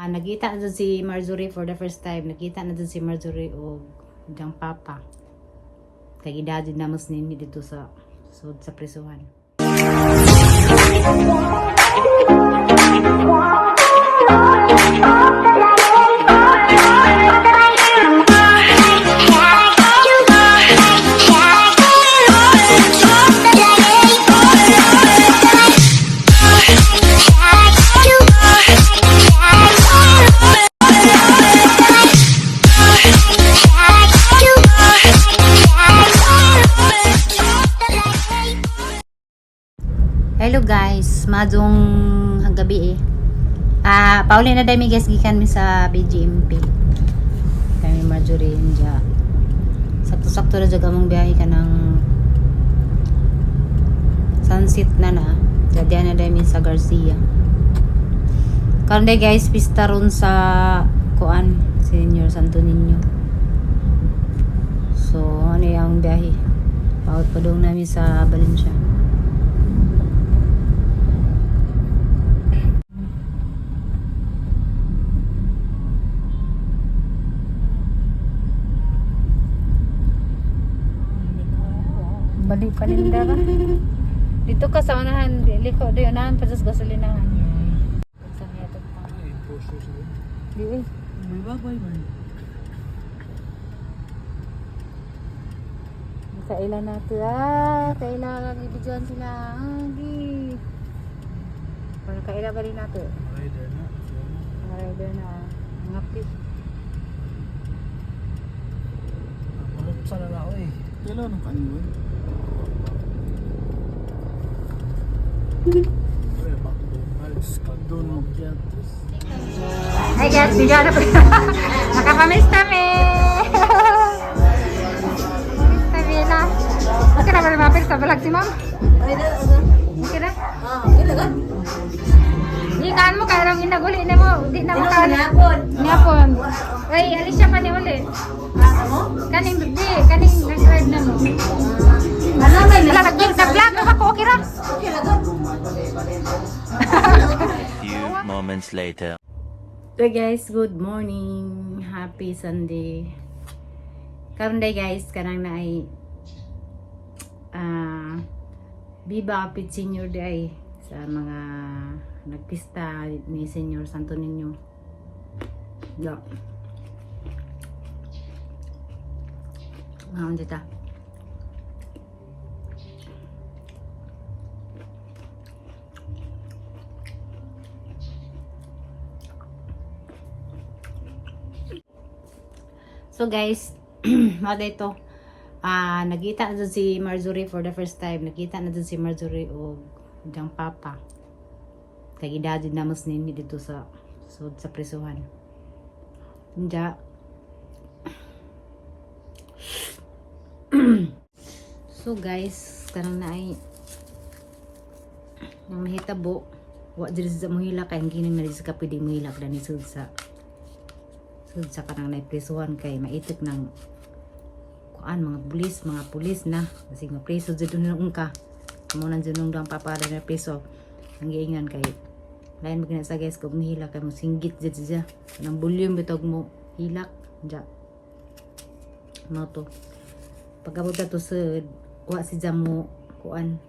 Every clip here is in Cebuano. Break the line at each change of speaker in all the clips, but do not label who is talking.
Nagita na dun si Marjorie for the first time. Nagita na dun si Marjorie og diyang papa. Kay gidadid na mas nini dito sa sud sa prisuhan. Hello guys, madong gabi eh. Pauli na dami guys gikan mi sa BGMP. Kami Marjorie inja. Sakto-sakto na jud among biyahe ka ng sunset na na. Dadian na dami sa Garcia. Karon day guys, pista ron sa kuan, Senior Santo Niño. So, ano yung biyahe? Paut pa daw namin sa Valencia. Bali paninda ka. Dito ka sa unahan, liko di unahan pa sa gasolinahan. Sa nga ito pa. Di eh.
May babay man.
Kaila na to. Kaila kang ibidyoan sila. Agi. Para kaila ba rin nato?
Rider na.
Mga rider na ngapi.
Malupsa na ako eh. Kailan ang kanyo eh? Ay, McDonald's, Kadun, Piatos.
Hi guys, bigla na pa. Nakapamiss kami. Pamista Bella. Okay na ba rin mapil sa vlog si ma'am? Okay na? Di kaan mo kaya lang inaguli na mo. Di na mo kaan. Niapon. Ay, alis siya pa ni uli. Kaning di, kaning nag-drive na mo. Wala, nag-vlog na ako, okay ra?
Few moments later.
So guys, good morning. Happy Sunday. Karon day guys, kanang na ay Viva Kapit Senior Day sa mga nagpista ni Senior Santo Niño. Yeah. Mga dita. So guys, mga ito. Nagita na dun si Marjorie for the first time. Nagita na dun si Marjorie og diyang papa. Kay gidadid na mas nini dito sa sud sa prisuhan. Inja. So guys, kanang na ay nang nahitabo wa diri sa muhilak kay ang gining na diri sa kapoy di muhilak dani sud sa kanang naipresuhan kay maitik ng kuan mga pulis na kasi mapreso jud nung ka mo nang jud nung dang papada na preso ang giingan kay lain mo sa guys kung muhilak kay mo singgit jud siya kanang volume bitog mo hilak ja mo to pagabot na to sa wa si mo kuan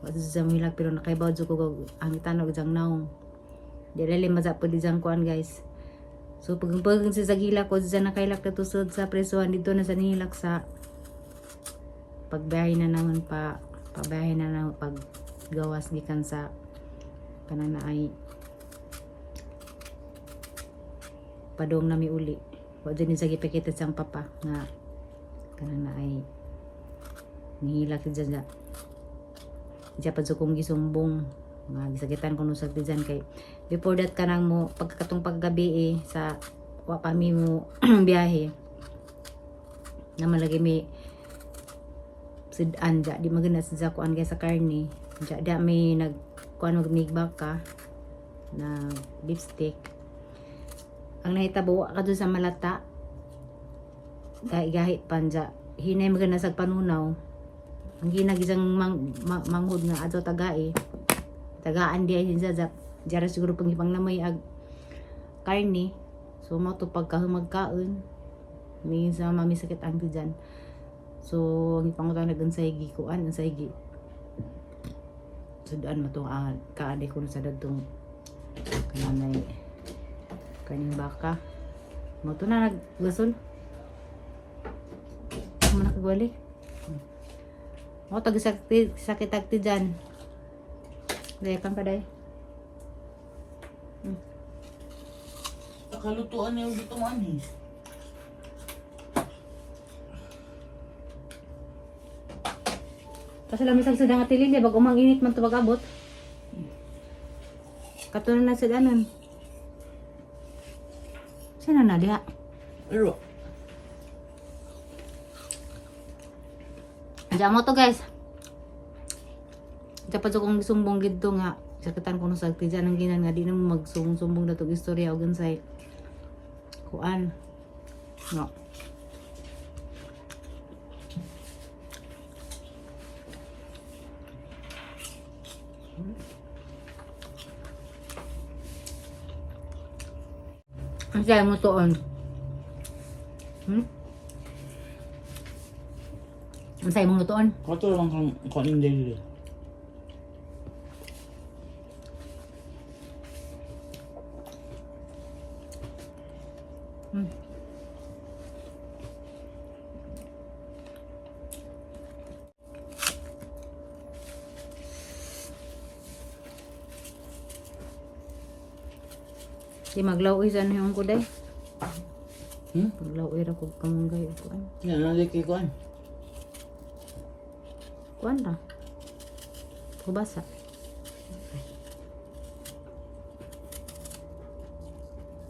wa si mo hilak pero nakaibaw jud ko ang tanog jang naong di lali maza pwede jang kuan guys. So pag pag si Sagila ko dyan nakailak na tusod sa presuhan dito na sa nihilak sa pagbiyahe na naman pa pagbiyahe na naman paggawas gikan sa kanang na ay padong nami uli wa dyan sa gipakita siyang papa nga kanang na ay nihilak si dyan dyan pa kong gisumbong nga gisakitan ko nung sa dyan kay before that kanang mo pagkatong paggabi eh sa wa pa mi mo biyahe naman lagi mi sidan ja di maganda sa kuan kay sa karne ja da may nag kuan og migbaka na beef steak ang nahitabo wa ka dun sa malata gahi-gahi panja hinay maganda sa panunaw ang ginagisang manghod nga adto tagae tagaan di ay sa jara siguro pangipang namoy ag karne. So mo to pagkahumagkaon. May sa mami sakit ang tiyan. So ang ipangutana nag unsay gi kuan, unsay gi sudan mo tong kaani ko sa dadtong kananay kaning baka. Mo to na naggasol. Mo nakagwali. Mo tag sakit sakit agti dyan. Dahil kan pa day.
Nakalutuan na yung dito manis.
Kasi lang isang sadang atililya, bago mang init man tubag abot. Katunan na sa danon. Saan na diha?
Pero,
Diyan mo to, guys. Dapat sa kong gisumbong gidto nga sakitan ko no sa tiyan ang ginan nga di na mo magsumbong-sumbong na tog istorya og unsay kuan. No. Ang saya mo toon. Ang saya mong lutoon.
kato lang kang kanin daily.
Di maglaw sa ano yung kuday.
Hmm?
Maglaw ra ko kamunggay o kuan.
Yan, nandiyo kay kuan.
Kuan ra. Kubasa.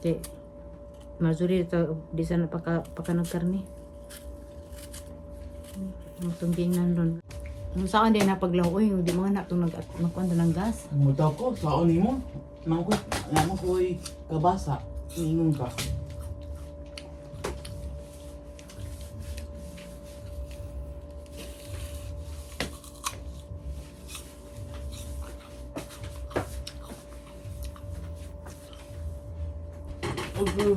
Di Marjorie to di sana paka paka nagkarni. Mutong tingnan ron. Kung saan din napaglaw oy, di mga na itong nag nagkuan ng gas.
Muta ko, saan nimo? Namo ko, namo ko'y kabasa. Ningon ka. Agoy.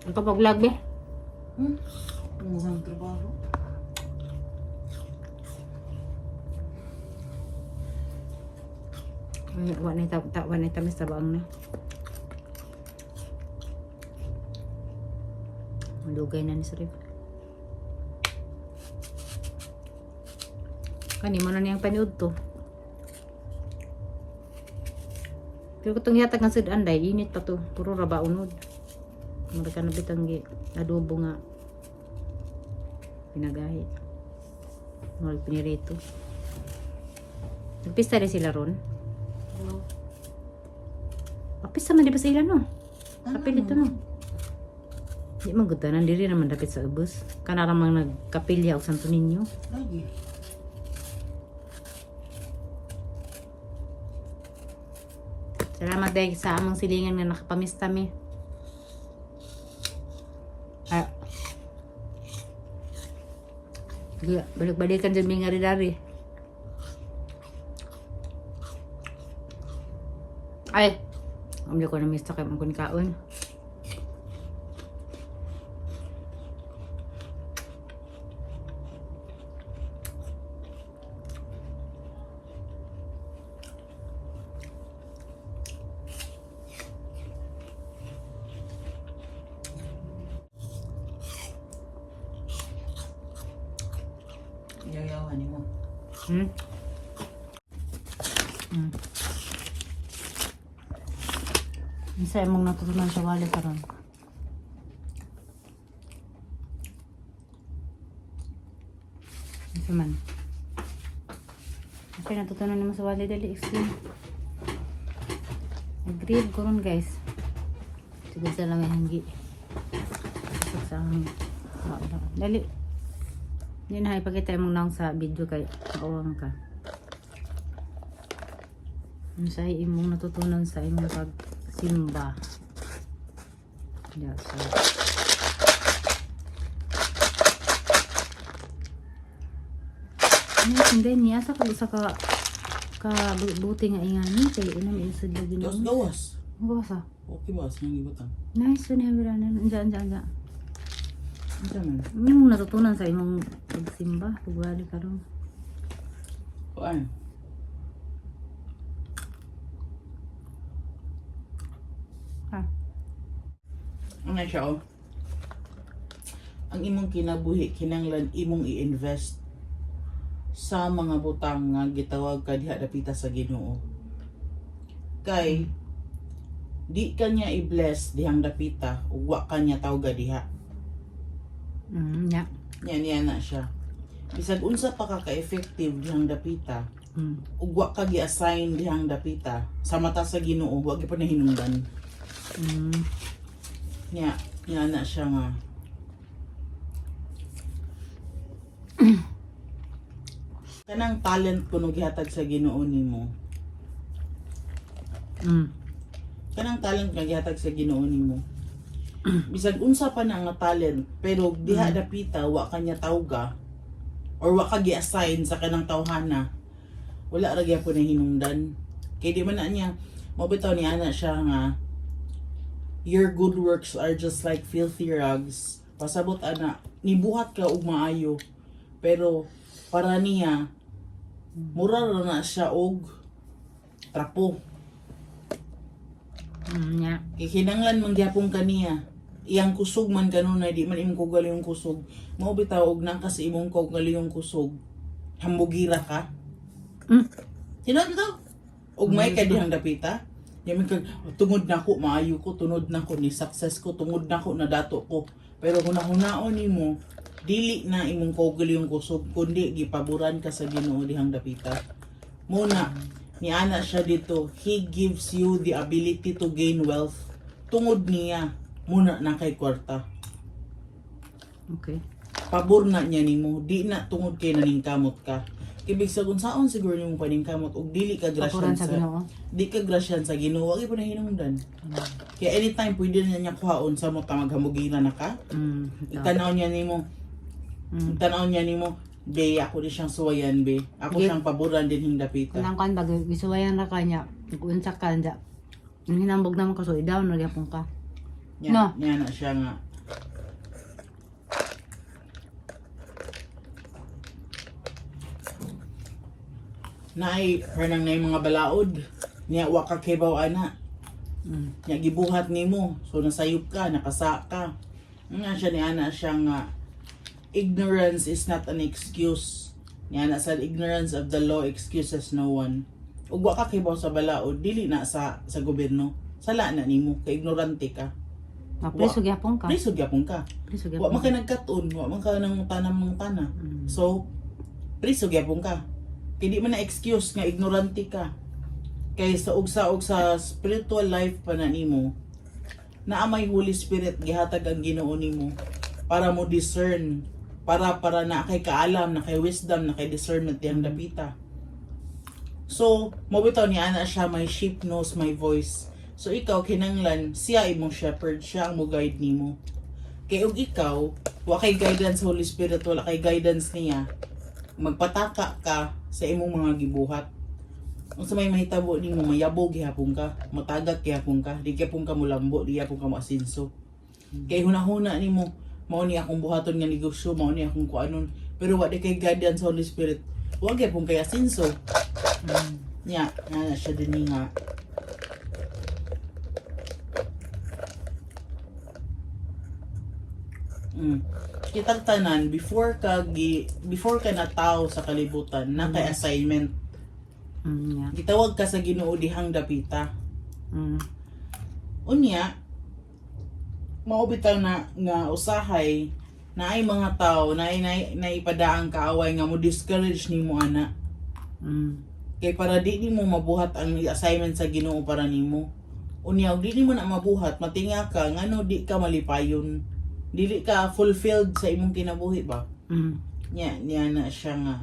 Ang kapag-vlog be.
Mukhang trabaho.
Ay, wa na ta, wa na tamis tabaang na. Malugay na ni Sarif. Kani mo na niyang paniud to. Pero kung yatag nga sudan day, init pa to. Puro ra ba unod. Mura ka na bitang gi adobo nga pinagahi. Mura pinirito. Nagpista rin sila ron. Apis man di ba sa ila no? Kapil ito no. Di man gud tanan diri naman dapit sa ubos. Kana ra mang nagkapilya og Santo Niño.
Lagi.
Salamat dahil sa among silingan nga nakapamista mi. Ay. Sige, balik-balikan dyan mi nga dari. Ay, amli ko na mista kay mong kaon.
Yayawan nimo.
Isa imong natutunan sa wali karon. Isa man. Kasi natutunan naman sa wali dali explain. Nag-grade ko ron, guys. Siguro sa lang hanggi. Sa ang dali. Hindi na ipakita imong naong sa video kay mauwang ka. Ano sa imong natutunan sa imong pagsimba. Yeah, so. Ano hindi niya sa ka usa ka ka buti nga ingani kay inam isud lagi
Gawas
no.
gawas.
Ang gawas ah.
Okay ba? Saan yung gibutang?
Nice ni Hamirana. Anja anja anja.
Ano man?
Ano mong natutunan sa imong pagsimba pagbalik karon?
Kuan.
Ha.
Ano siya oh? Ang imong kinabuhi kinanglan imong i-invest sa mga butang nga gitawag ka diha dapita sa Ginoo. Kay di ka niya i-bless dihang dapita ug wa ka niya tawga diha.
Nya.
Nya niya na siya. Bisag unsa pa ka ka-effective dihang dapita ug wa ka gi-assign dihang dapita sa mata sa Ginoo wa gyud pa nahinungdan. Nya, nya na siya nga. Kanang talent kuno gihatag sa Ginoo nimo. Kanang talent nga gihatag sa Ginoo nimo. Bisag unsa pa na nga talent, pero diha dapita wa ka niya tawga or wa ka gi-assign sa kanang tawhana. Wala ra gyapon na hinungdan. Kay di man na niya mao bitaw ni ana siya nga your good works are just like filthy rags. Pasabot ana, nibuhat ka og maayo. Pero para niya mura ra na siya og trapo.
Nya.
Kay kinanglan man gyapon kaniya. Iyang kusog man kanunay di man imong kaugalingong kusog. Mao bitaw og naa ka sa imong kaugalingong kusog. Hambugira ka. Tinuod bitaw. Og may ka dihang dapita. Yamin kag tungod nako maayo ko, tunod nako ni success ko, tungod nako na dato ko. Pero hunahunaon nimo dili na imong kaugalingong kusog kundi gipaboran ka sa Ginoo dihang dapita. Muna ni ana siya dito, he gives you the ability to gain wealth. Tungod niya, muna na kay kwarta.
Okay.
Pabor na niya nimo, di na tungod kay naningkamot ka. Ibig sa kung saon siguro nimo paningkamot og dili ka
Paboran
grasyan
sa
sa
Ginoo.
di ka grasyan sa Ginoo, wag po na hinungdan. Kaya anytime pwede na niya kuhaon sa mo tamaghamugina na ka. Itanaw niya nimo, itanaw niya nimo, be ako di siyang suwayan be. Ako
Gi-
siyang paboran din hingdapita.
Kanang kan bagay gisuwayan ra kanya. Unsa ka anja. Ang hinambog naman ka so i-down ra gyapon ka.
Nya,
No.
niya na siya nga. Naay, kanang naay mga balaod. Niya wa ka kibaw ana. Niya gibuhat nimo. So nasayop ka, nakasa ka. Nga siya ni ana siya nga ignorance is not an excuse. Niya ana sa ignorance of the law excuses no one. Ug wa ka kibaw sa balaod, dili na sa gobyerno. Sala na nimo kay ignorante ka.
Ma preso gyapon ka.
Priso gyapon ka.
Preso
Wa
gyapon.
man ka nagkat-on, wa man ka nang tanam ng tana. So, priso gyapon ka. Kay di man na excuse nga ignorante ka. Kay sa ugsa og sa spiritual life pa na nimo, naa may Holy Spirit gihatag ang Ginoo nimo para mo discern, para para na kay kaalam, na kay wisdom, na kay discernment diyang dapita. So, mo bitaw ni ana siya, my sheep knows my voice. So ikaw kinanglan siya imong shepherd, siya ang mo guide nimo. Kay og ikaw, wa kay guidance sa Holy Spirit, wala kay guidance niya. Magpataka ka sa imong mga gibuhat. Unsa may mahitabo nimo, mayabog gihapon ka, matagak gihapon ka, di gihapon ka mulambo, di gihapon ka moasinso. Kay hunahuna nimo, mao ni akong buhaton nga negosyo, mao ni akong kuanon, pero wa di kay guidance sa Holy Spirit. Wa gihapon kay asinso. Nya, nga na siya din nga. Kitang tanan before ka nataw sa kalibutan na kay assignment.
Nya.
Gitawag ka sa Ginoo dihang dapita. Unya mao bitaw na nga usahay na ay mga tao na ay naipadaang kaaway nga mo discourage nimo ana. Kay para di nimo mabuhat ang assignment sa Ginoo para nimo. Unya og di nimo na mabuhat, matinga ka ngano di ka malipayon. Dili ka fulfilled sa imong kinabuhi ba? Nya niya na siya nga.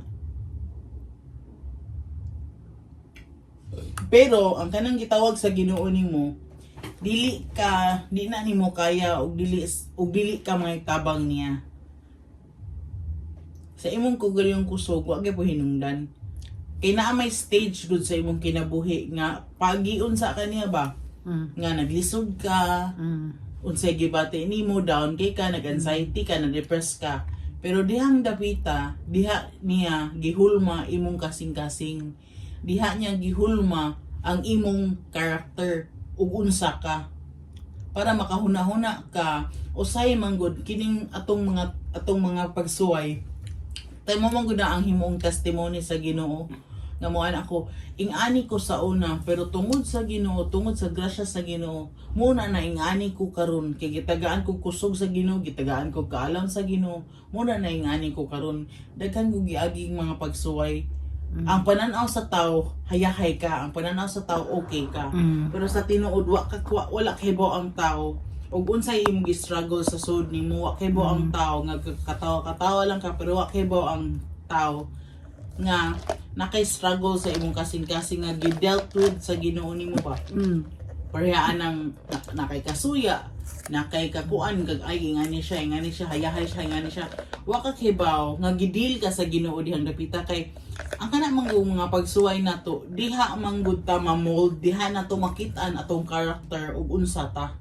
Pero ang kanang gitawag sa Ginoo nimo, dili ka di na nimo kaya og dili ka may tabang niya. Sa imong kaugalingong kusog, wa gyud po hinungdan. Kay naa may stage gud sa imong kinabuhi nga pagiun sa kaniya ba nga naglisod ka, unsay gibati nimo, down kay ka, nag-anxiety ka, na-depress ka. Pero dihang dapita, diha niya gihulma imong kasing-kasing. Diha niya gihulma ang imong character ug unsa ka para makahuna-huna ka usay manggod kining atong mga pagsuway. Tayo mo man gud na ang himuong testimony sa Ginoo nga moan ako, ing-ani ko sa una, pero tungod sa Ginoo, tungod sa grasya sa Ginoo, muna na ing-ani ko karon, kay gitagaan ko kusog sa Ginoo, gitagaan ko kaalam sa Ginoo, muna na ing-ani ko karon. Daghan ko giaging mga pagsuway. Ang pananaw sa tao, hayahay ka. Ang pananaw sa tao, okay ka. Pero sa tinuod, wa ka wala kahibaw ang tao ug unsay imong gi-struggle sa sud nimo. Wa kahibaw ang tao nga katawa katawa lang ka, pero wa kahibaw ang tao nga nakay struggle sa imong kasing-kasing nga gi-dealt with sa Ginoo nimo ba. Parehaan ng nakay kasuya, nakay kakuan kag ay, ingani siya, ingani siya, hayahay siya, ingani siya. Wa ka kibaw nga gi-deal ka sa Ginoo dihang dapita, kay ang kana man gud mga pagsuway nato, diha man gud ta ma-mold, diha nato makit-an atong character ug unsa ta.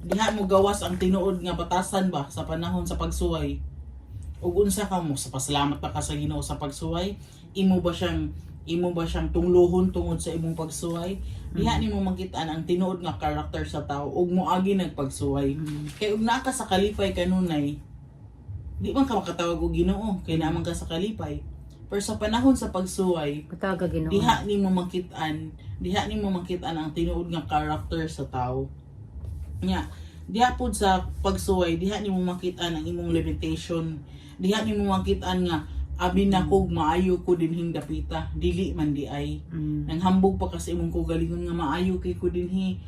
Diha mo gawas ang tinuod nga batasan ba sa panahon sa pagsuway, ug unsa ka mo sa pasalamat pa ka sa Ginoo sa pagsuway. Imo ba siyang tungluhon tungod sa imong pagsuway? Diha nimo makit-an ang tinuod nga character sa tao ug moagi nagpagsuway. Kay ug naa ka sa kalipay kanunay, di man ka makatawag og Ginoo kay naa man ka sa kalipay. Pero sa panahon sa pagsuway,
Katawag ka Ginoo.
diha nimo makit-an ang tinuod nga character sa tao. Nya, diha pud sa pagsuway, diha nimo makit-an ang imong limitation. Diha nimo makit-an nga abi na kog maayo ko dinhing dapita, dili man di ay. Nang hambog pa kasi imong kaugalingon nga maayo kay ko dinhi,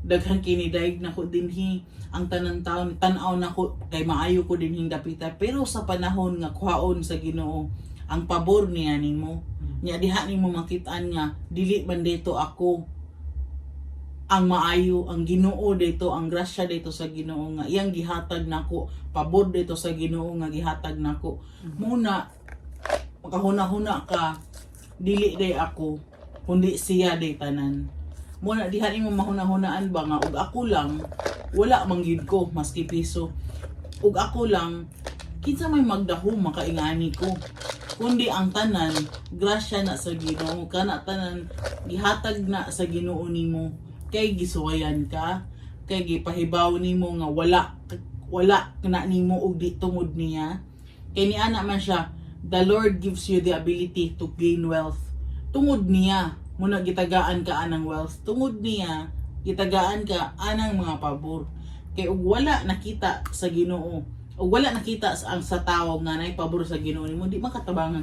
daghan kini daig nako dinhi, ang tanan taon tan-aw nako kay maayo ko dinhing dapita. Pero sa panahon nga kuhaon sa Ginoo ang pabor niya nimo, nya diha nimo makit-an nga dili man dito ako ang maayo, ang Ginoo dito, ang grasya dito sa Ginoo nga iyang gihatag nako, pabor dito sa Ginoo nga gihatag nako. Muna makahuna-huna ka, dili day ako kundi siya day tanan. Muna diha nimo mahuna-hunaan ba nga ug ako lang, wala man gyud ko maski piso. Ug ako lang, kinsa may magdahom makaingani ko, kundi ang tanan grasya na sa Ginoo. Kana tanan gihatag na sa Ginoo nimo kay gisuwayan ka, kay gipahibaw nimo nga wala wala na nimo og di tungod niya. Kay niana man siya, "The Lord gives you the ability to gain wealth." Tungod niya muna gitagaan ka anang wealth, tungod niya gitagaan ka anang mga pabor. Kay ug wala nakita sa Ginoo, ug wala nakita sa ang sa tawo nga nay pabor sa Ginoo nimo, di makatabangan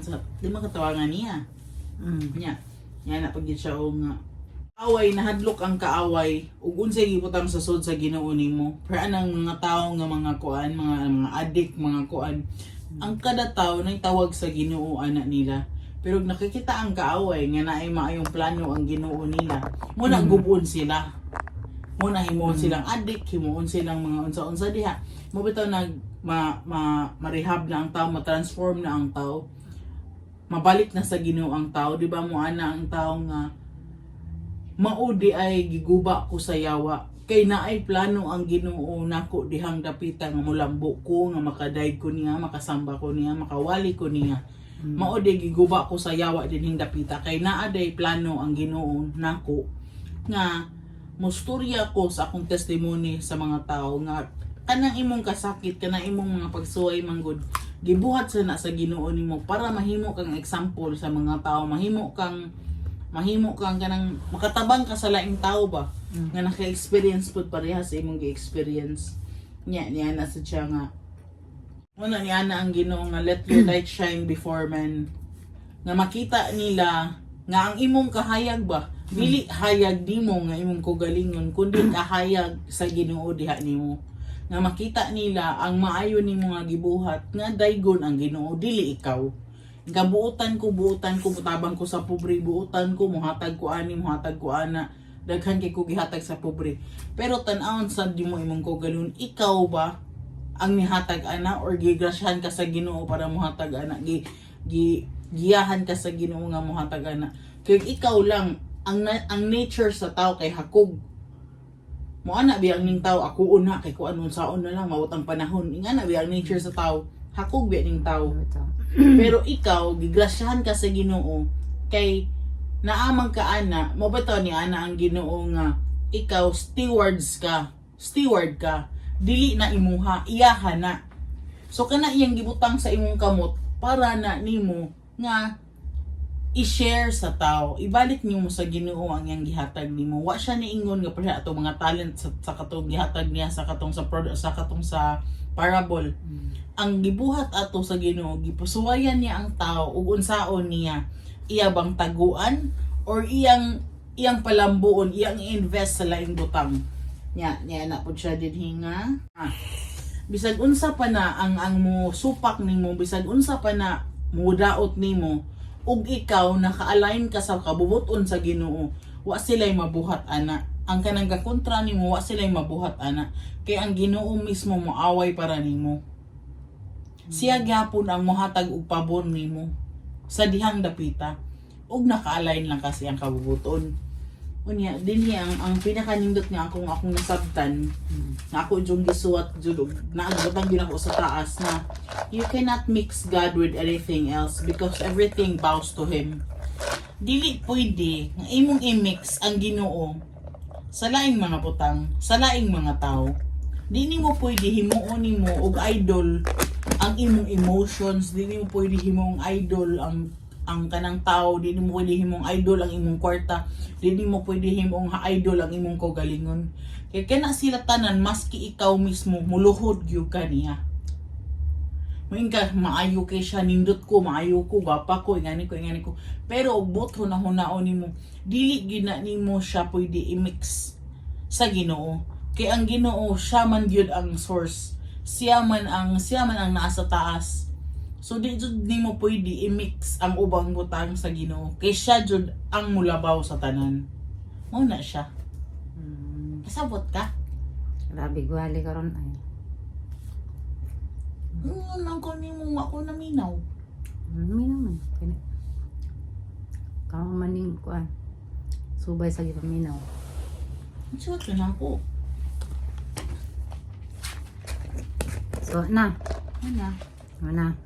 niya. Nya nya na pag siya o nga away, nahadlok ang kaaway ug unsay gibutang sa sud sa Ginoo nimo. Pero anang mga tawo nga mga kuan, mga addict, mga kuan, ang kada tawo nay tawag sa Ginoo ana nila. Pero ug nakikita ang kaaway nga naay maayong plano ang Ginoo nila, mo na gubon sila, mo na himuon silang addict, himuon silang mga unsa-unsa diha mo. Bitaw nag ma, ma, ma-rehab na ang tao, ma-transform na ang tao, mabalik na sa Ginoo ang tao, di ba? Mo ana ang tao nga maudi ay giguba ko sa yawa kay naay plano ang Ginoo nako dihang dapita nga mulambo ko, nga makadayeg ko niya, makasamba ko niya, makawali ko niya. Mao di giguba ko sa yawa dinhing dapita kay naa day plano ang Ginoo nako nga musturya ko sa akong testimony sa mga tao nga kanang imong kasakit, kanang imong mga pagsuway manggod, gibuhat sa na sa Ginoo nimo para mahimo kang example sa mga tao, mahimo kang kanang makatabang ka sa laing tao ba nga naka-experience pud pareha sa imong gi-experience. Nya niya na sa siya nga muna niya na ang Ginoo nga "Let your light shine before men," nga makita nila nga ang imong kahayag ba, dili hayag nimo nga imong kaugalingon, kundi kahayag sa Ginoo diha nimo, nga makita nila ang maayo nimo nga gibuhat, nga daygon ang Ginoo, dili ikaw. Gabuotan ko, buotan ko, mutabang ko sa pobre, buotan ko, muhatag ko ani, muhatag ko ana, daghan kay ko gihatag sa pobre. Pero tan-awon sad di mo imong kaugalingon, ikaw ba? ang nihatag ana or gigrasyahan ka sa Ginoo para mohatag ana, gi, gi giyahan ka sa Ginoo nga mohatag ana. Kay ikaw lang ang nature sa tao kay hakog. Mo ana biya ang ning tao, ako una kay kuan saon na lang mawat ang panahon. Ingana biya ang nature sa tao, hakog biya ning tao.
Ito.
Pero ikaw, gigrasyahan ka sa Ginoo kay naamang ka ana, mo ba to ni ana ang Ginoo nga ikaw stewards ka, steward ka, dili na imuha, iyaha na. So kana iyang gibutang sa imong kamot para na nimo nga i-share sa tao. Ibalik nimo sa Ginoo ang iyang gihatag nimo. Wa siya niingon nga pareha ato mga talent sa katong gihatag niya sa katong sa product, sa katong sa parable. Ang gibuhat ato sa Ginoo, gipusuwayan niya ang tao ug unsaon niya, iya bang taguan or iyang iyang palambuon, iyang i-invest sa laing butang niya niya na pud siya dinhi nga bisag unsa pa na ang mo supak nimo, bisag unsa pa na mudaot nimo, ug ikaw naka-align ka sa kabubuton sa Ginoo, wa sila'y mabuhat ana. Ang kanang gakontra nimo, wa sila'y mabuhat ana, kay ang Ginoo mismo moaway para nimo. Siya gyapon ang mohatag og pabor nimo sa dihang dapita ug naka-align lang kasi ang kabubuton. Unya dinhi ang pinakanindot nga akong akong nasabtan na ako jud gisuwat jud og naagbatang gyud ako sa taas na you cannot mix God with anything else because everything bows to Him. Dili pwede nga imong i-mix ang Ginoo sa laing mga butang, sa laing mga tao. Di nimo pwede himuon nimo og idol ang imong emotions, di nimo pwede himong idol ang kanang tao, di nimo pwede himong idol ang imong kwarta, di nimo pwede himong idol ang imong kaugalingon. Kay kana sila tanan, maski ikaw mismo muluhod gyud ka niya. Moingon ka, maayo kay siya, nindot ko, maayo ko, gwapa ko, ingani ko, ingani ko. Pero og buot hunahunahon nimo, dili gyud na nimo siya pwede i-mix sa Ginoo. Kay ang Ginoo, siya man gyud ang source. Siya man ang naa sa taas. So di jud nimo pwede i-mix ang ubang butang sa Ginoo. Kay siya jud ang mulabaw sa tanan. Mao na siya. Kasabot ka?
Grabe gwali karon ay.
Ang ko nimo ako naminaw.
Minaw man. Kini. Karon maning kuan. Subay sa gipaminaw.
Suot ka na ako.
So na,
Ano?
ano na.